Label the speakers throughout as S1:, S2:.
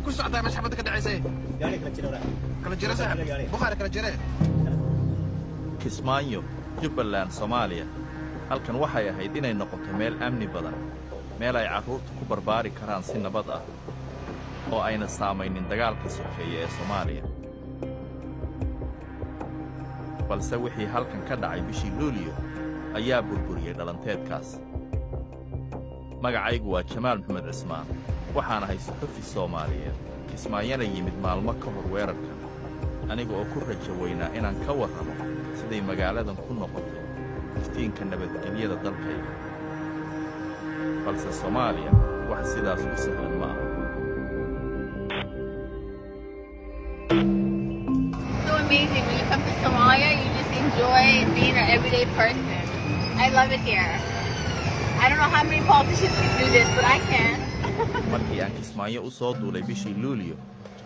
S1: Ku socdaa meesha xabadda ka dhacaysay. Kala jira, saaxib Bukhaari, kala jire.
S2: Kismaayo, Jubbaland, Soomaaliya. Halkan waxay ahayd inay noqoto meel amni badan, meel ay carruurtu ku barbaari karaan si nabad ah oo ayna saamaynin dagaalka sokeeye ee Soomaaliya. Balse wixii halkan ka dhacay bishii Luuliyo ayaa burburiyey dhalanteedkaas. Magacaygu waa Jamaal Maxamed Cismaan. Waxaan ahay suxufi Soomaaliyeed, Kismaayana yimid maalmo ka hor weerarkan, aniga oo ku rajo weynaa inaan ka warramo siday magaaladan ku noqotay iftiinka nabadgelyada dalkayga. Balse Soomaaliya wax sidaas u sahlan ma aha.
S3: So amazing. When you come to Somalia, you just enjoy being an everyday person. I love it here. I don't know how many politicians can do this, but I can.
S2: Markii aan Kismaayo u soo duulay bishii Luuliyo,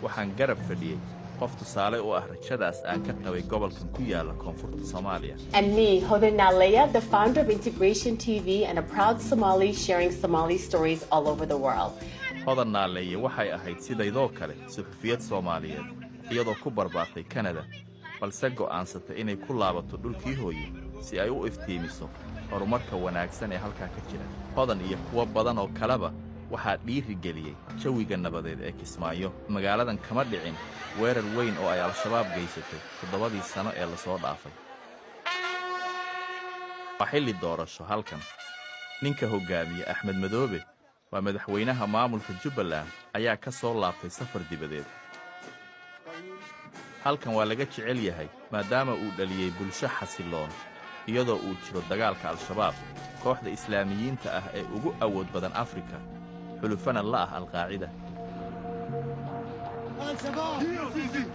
S2: waxaan garab fadhiyey qof tusaale u ah rajadaas aan ka qabay gobolkan ku yaalla koonfurta Soomaaliya.
S4: And me, Hodan Nalayeh, the founder of Integration TV and a proud Somali sharing Somali stories all over the world.
S2: Hodan Naaleeye waxay ahayd sidaydoo kale suxufiyad Soomaaliyeed, iyadoo ku barbaartay Kanada, balse go'aansatay inay ku laabato dhulkii hooye si ay u iftiimiso horumarka wanaagsan ee halkaa ka jira. Hodan iyo kuwo badan oo kaleba waxaa dhiiri geliyey jawiga nabadeed ee Kismaayo. Magaaladan kama dhicin weerar weyn oo ay Al-Shabaab geysatay 7dii sano ee lasoo dhaafay. Waa xilli doorasho halkan. Ninka hoggaamiye, Axmed Madoobe, waa madaxweynaha maamulka Jubbaland, ayaa ka soo laabtay safar dibadeed. Halkan waa laga jecel yahay maadaama uu dhaliyey bulsho xasilloon, iyadoo uu jiro dagaalka Al-Shabaab, kooxda Islaamiyiinta ah ee ugu awood badan Afrika, xulufana la ah Alqaacida.
S5: Al-Shabaab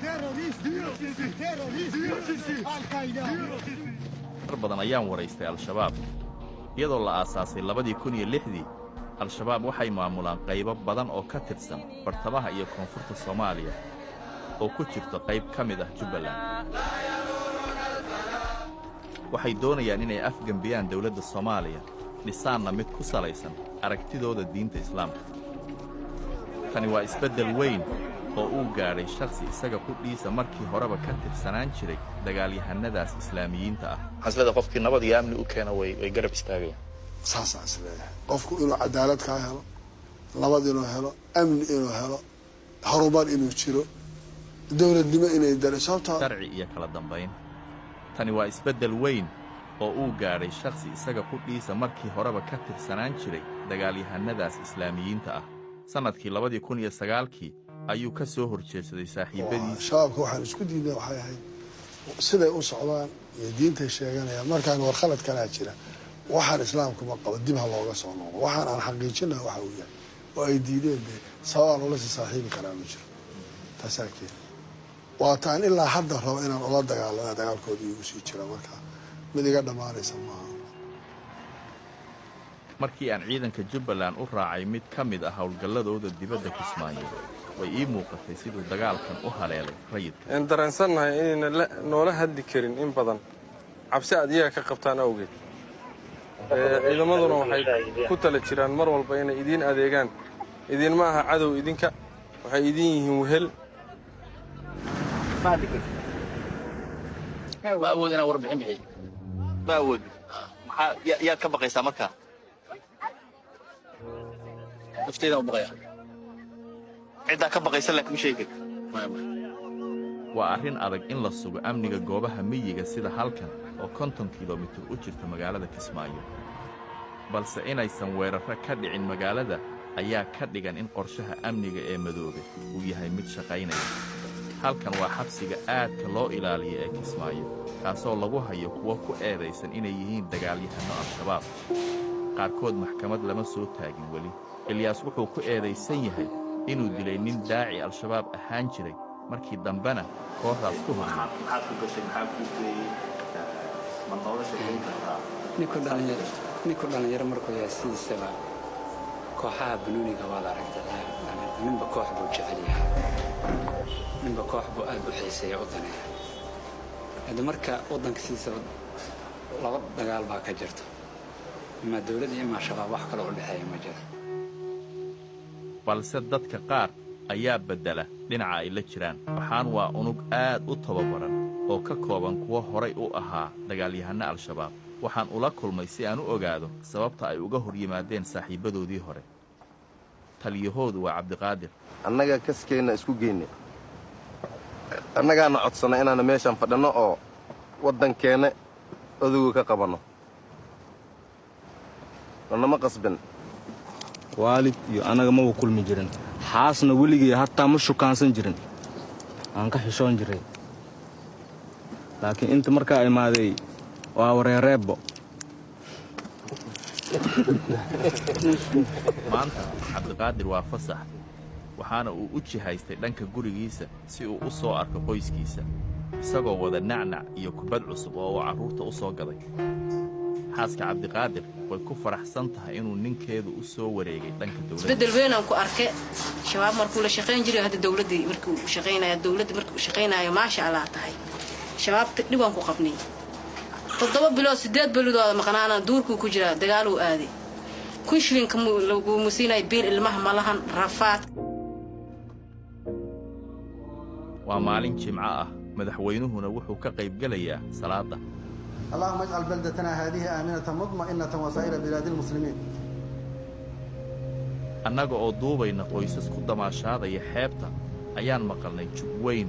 S5: terrorist, terrorist, Al-Qaeda.
S2: Mar badan ayaan waraystay Al-Shabaab. Iyadoo la aasaasay 2006dii, Al-Shabaab waxay maamulaan qaybo badan oo ka tirsan bartamaha iyo koonfurta Soomaaliya, oo ku jirto qayb ka mid ah Jubbaland. Waxay doonayaan inay afgembiyaan dawladda Soomaaliya, dhisaanna mid ku salaysan aragtidooda diinta Islaamka. Tani waa isbeddel weyn oo uu gaadhay shakhsi isaga qudhiisa markii horeba ka tirsanaan jiray dagaalyahannadaas Islaamiyiinta ah.
S6: Xaslada qofkii nabad iyo amni u keena way garab istaagayaan.
S5: Saasaan is leeyahay: qofku inuu cadaalad kaa helo, nabad inuu helo, amni inuu helo, horumar inuu jiro, dowladnimo inay dare sababtaa.
S2: Sharci iyo kala dambayn. Tani waa isbeddel weyn oo uu gaadhay shakhsi isaga qudhiisa markii horeba ka tirsanaan jiray dagaalyahannadaas Islaamiyiinta ah. Sannadkii 2009kii ayuu ka soo hor jeedsaday saaxiibbadiis.
S5: Shabaabka waxaan isku diidnay waxay ahayd siday u socdaan iyo diintay sheeganayaan. Markaan war khalad kalaa jira, waxaan Islaamku ma qabo, dib ha looga soo noqdo, waxaan aan xaqiijinaha waxa uu yahay oo ay diideen, dee sababaan ula sii saaxiibi karaa ma jiro. Taasaa keeni waata aan ilaa hadda rabo inaan ula dagaalama. Dagaalkooda iigu sii jira, markaa mid iga dhammaanaysa maaha.
S2: Markii aan ciidanka Jubbaland u raacay mid ka mid ah howlgalladooda dibadda Kismaayo, way ii muuqatay siduu dagaalkan u haleelay rayidka.
S7: Aan dareensannahay inayna noola hadli karin in badan, cabsi aad iyaga ka qabtaan awgeed. Ciidamaduna waxay ku tala jiraan mar walba inay idiin adeegaan. Idiinma aha cadow idinka, waxay idiin yihiin wehel.
S8: Ma hadli kartid, ma awood inaan warbixin bixiyo.
S6: Ma awood. Maxaa yaad ka baqaysaa markaa?
S8: Nafteydaan u baqaya.
S6: Ciddaa ka baqaysa laakiin ma sheegi kartid?
S8: Maya, maya.
S2: Waa arrin adag in la sugo amniga goobaha miyiga sida halkan oo 50 kilomitir u jirta magaalada Kismaayo, balse inaysan weerarro ka dhicin magaalada ayaa ka dhigan in qorshaha amniga ee Madoobe uu yahay mid shaqaynaya. Halkan waa xabsiga aadka loo ilaaliyo ee Kismaayo, kaasoo lagu hayo kuwo ku eedaysan inay yihiin dagaalyahanno Al-Shabaab. Qaarkood maxkamad lama soo taagin weli. Ilyaas wuxuu ku eedaysan yahay inuu dilay nin daaci Al-Shabaab ahaan jiray, markii dambena kooxdaas ku hormay.
S6: Maxaad ku gashay? Maxaa kuu geeyey? Ma nooga sheekayn kartaa?
S9: Ninku dhalinyaro markuu yahay, sidiisaba kooxaha banooniga waad aragtay, ninba koox buu jecel yahay, ninba koox buu aad u xiiseeya, u daneeya. Hadda marka waddanka sidiisaba laba dagaal baa ka jirta, imaa dowladda imaa Shabaab, wax kaloo u dhexeeya ma jiro.
S2: Balse dadka qaar Ayaa beddela dhinaca ay la jiraan. Waxaan waa unug aad u tababaran oo ka kooban kuwo horay u ahaa dagaalyahanno Al-Shabaab. Waxaan ula kulmay si aan u ogaado sababta ay uga hor yimaadeen saaxiibbadoodii hore. Taliyahoodu waa Cabdiqaadir.
S10: Annaga kaskeenna isku geynay, annagaana codsannay inaannu meeshaan fadhanno oo waddankeenna oduga ka qabanno. Lanama qasbin.
S11: Waalid iyo annaga maba kulmi jirin, xaasna weligii hataa ma shukaansan jirin, aan ka xishoon jiray. Laakiin inta markaa imaaday waa wareereebbo.
S2: Maanta Cabdiqaadir waa fasax, waxaana uu u jihaystay dhanka gurigiisa si uu u soo arko qoyskiisa, isagoo wada nacnac iyo kubad cusub oo uu carruurta u soo gaday. Xaaska Cabdiqaadir way ku faraxsan tahay inuu ninkeedu u soo wareegay dhanka dowladda.
S12: Isbeddel weyn aan ku arke. Shabaab markuu la shaqayn jiray, hadda dowladdii markii uu shaqaynayo, dowladda markii uu shaqaynayo, maasha Allah tahay. Shabaabta dhibaan ku qabnay 7 bilood, 8 bilooda maqnaana, duurkuu ku jiraa, dagaaluu aaday, 1000 shilinka laguma siinayo, biil ilmaha ma lahan, rafaad.
S2: Waa maalin Jimco ah, madaxweynuhuna wuxuu ka qaybgelayaa salaadda.
S13: اللهم اجعل بلدتنا هذه آمنة مطمئنة وسائر بلاد المسلمين.
S2: Annaga oo duubayna qoysas ku damaashaadaya xeebta ayaan maqalnay jug weyn.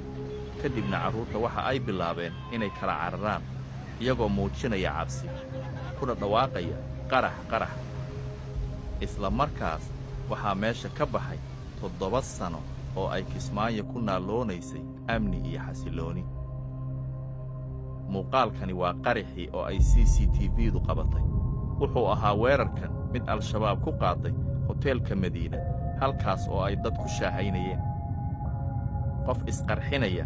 S2: Kadibna carruurta waxa ay bilaabeen inay kala cararaan, iyagoo muujinaya cabsi kuna dhawaaqaya "Qarax, qarax!" Isla markaas waxaa meesha ka baxay 7 sano oo ay Kismaayo ku naalloonaysay amni iyo xasillooni. Muuqaalkani waa qaraxii oo ay CCTV-du qabatay. Wuxuu ahaa weerarkan mid Al-Shabaab ku qaaday hoteelka Madiina, halkaas oo ay dad ku shaahaynayeen. Qof isqarxinaya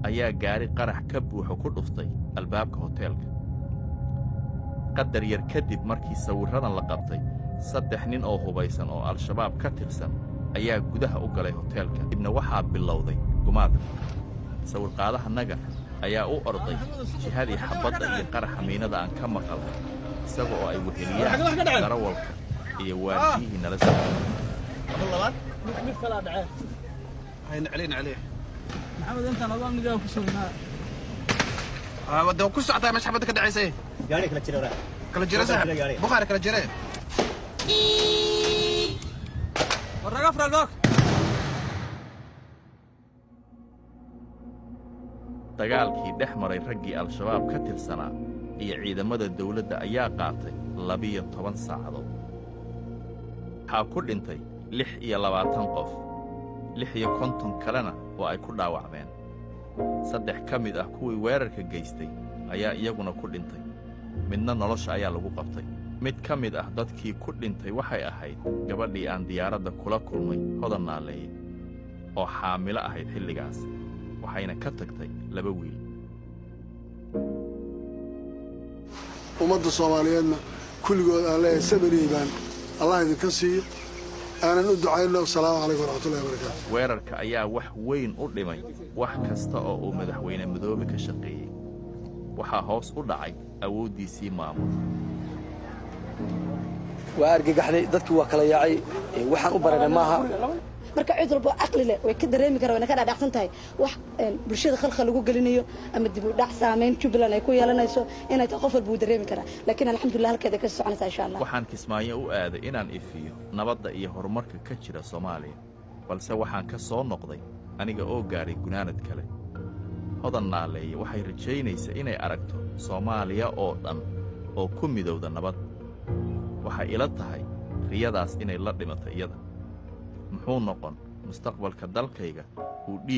S2: ayaa gaari qarax ka buuxo ku dhuftay albaabka hoteelka. Qadar yar kadib markii sawirradan la qabtay, saddex nin oo hubaysan oo Al-Shabaab ka tirsan ayaa gudaha u galay hoteelka. Dibna waxaa bilowday gumaadka. Sawirqaadahanaga ayaa u orday jihadii xabbadda iyo qaraxa miinada aan ka maqalnay, isaga oo ay weheliyaan darawalka iyo waardiyihii nala socday.
S1: Mid kalaa dhacee. Hayna celin.
S14: Maxamed, intaan adoo amnigaa ku sugnaa.
S1: Wada ku socotaa meesha xabadda ka dhacaysay.
S6: Gaari kala jira walaal.
S1: Kala jira, saaxib. Bukhaari kala jire.
S14: War naga fura albaabka.
S2: Dagaalkii dhex maray raggii Al-Shabaab ka tirsanaa iyo ciidamada dawladda ayaa qaatay 12 saacadood. Waxaa ku dhintay 26 qof, 56 kalena oo ay ku dhaawacmeen. Saddex ka mid ah kuwii weerarka geystay ayaa iyaguna ku dhintay, midna nolosha ayaa lagu qabtay. Mid ka mid ah dadkii ku dhintay waxay ahayd gabadhii aan diyaaradda kula kulmay, Hodan Naaleeye, oo xaamilo ahayd xilligaas, waxayna ka tagtay laba wiil.
S5: Ummadda Soomaaliyeedna kulligood aan leeyahay sabariyey baan Allah idinka siiyo, aanan u ducayno. Asalaamu calaykum waraxmatullahi wabarakaatu.
S2: Weerarka ayaa wax weyn u dhimay wax kasta oo uu Madaxweyne Madoobe ka shaqeeyey. Waxaa hoos u dhacay awooddiisii maamul.
S15: Waa argagaxday, dadkii waa kala yaacay, waxaan u baranay maaha.
S16: Marka cid walbo caqli leh way ka dareemi karaan, wayna ka dhadhacsan tahay wax bulshada khalkhal lagu gelinayo ama dib u dhac saameyn Jubbaland ay ku yeelanayso inay tahay, qof walba wuu dareemi karaa. Laakiin alxamdulillah, halkeeda ka soconaysaa insha Allah.
S2: Waxaan Kismaayo u aaday inaan ifiyo nabadda iyo horumarka ka jira Soomaaliya, balse waxaan ka soo noqday aniga oo gaadhay gunaanad kale. Hodan Naaleeye waxay rajaynaysaa inay aragto Soomaaliya oo dhan oo ku midowda nabad. Waxay ila tahay riyadaas inay la dhimatay iyada. Muxuu noqon mustaqbalka dalkayga uu dhiig